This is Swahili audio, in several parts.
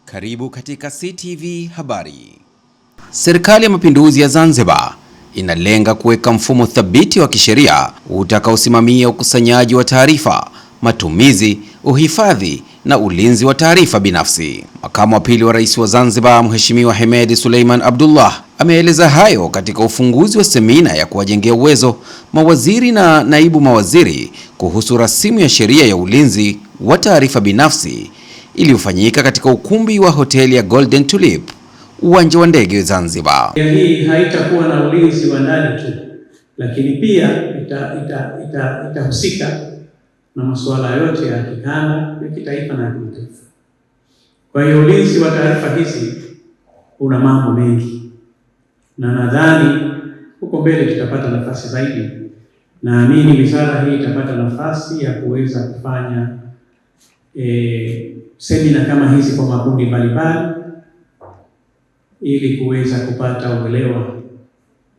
Karibu katika CTV Habari. Serikali ya Mapinduzi ya Zanzibar inalenga kuweka mfumo thabiti wa kisheria utakaosimamia ukusanyaji wa taarifa, matumizi, uhifadhi na ulinzi wa taarifa binafsi. Makamu wa pili wa Rais wa Zanzibar, Mheshimiwa Hemedi Suleiman Abdullah, ameeleza hayo katika ufunguzi wa semina ya kuwajengea uwezo mawaziri na naibu mawaziri kuhusu rasimu ya sheria ya ulinzi wa taarifa binafsi iliyofanyika katika ukumbi wa hoteli ya Golden Tulip, uwanja wa ndege Zanzibar. Hii haitakuwa na ulinzi wa ndani tu, lakini pia itahusika na masuala yote ya kikanda, ya kitaifa na ya kimataifa. Kwa hiyo ulinzi wa taarifa hizi una mambo mengi, na nadhani huko mbele tutapata nafasi zaidi. Naamini wizara hii itapata nafasi ya kuweza kufanya semina kama hizi kwa makundi mbalimbali ili kuweza kupata uelewa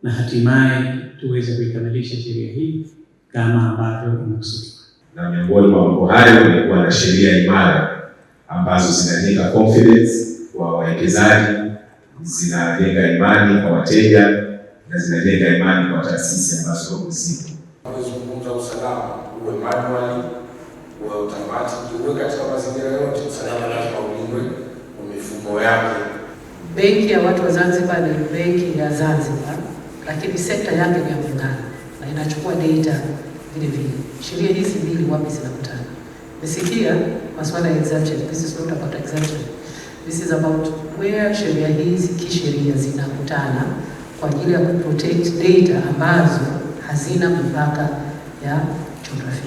na hatimaye tuweze kuikamilisha sheria hii kama ambavyo imekusudiwa. Na miongoni mwa mambo hayo ni kuwa na sheria imara ambazo zinajenga confidence kwa wawekezaji, zinajenga imani kwa wateja na zinajenga imani kwa taasisi ambazo zipo. Tumezungumza usalama uwe manually, uwe automatic, uwe katika mazingira yote, usalama lazima ulindwe kwa mifumo yake. Benki ya watu wa Zanzibar ni benki ya Zanzibar, lakini sekta yake ni ya muungano na inachukua data vile vile. Sheria hizi mbili wapi zinakutana? Nimesikia masuala ya exemption. This is not about exemption. This is about where sheria hizi kisheria zinakutana kwa ajili ya kuprotect data ambazo hazina mipaka ya geografia.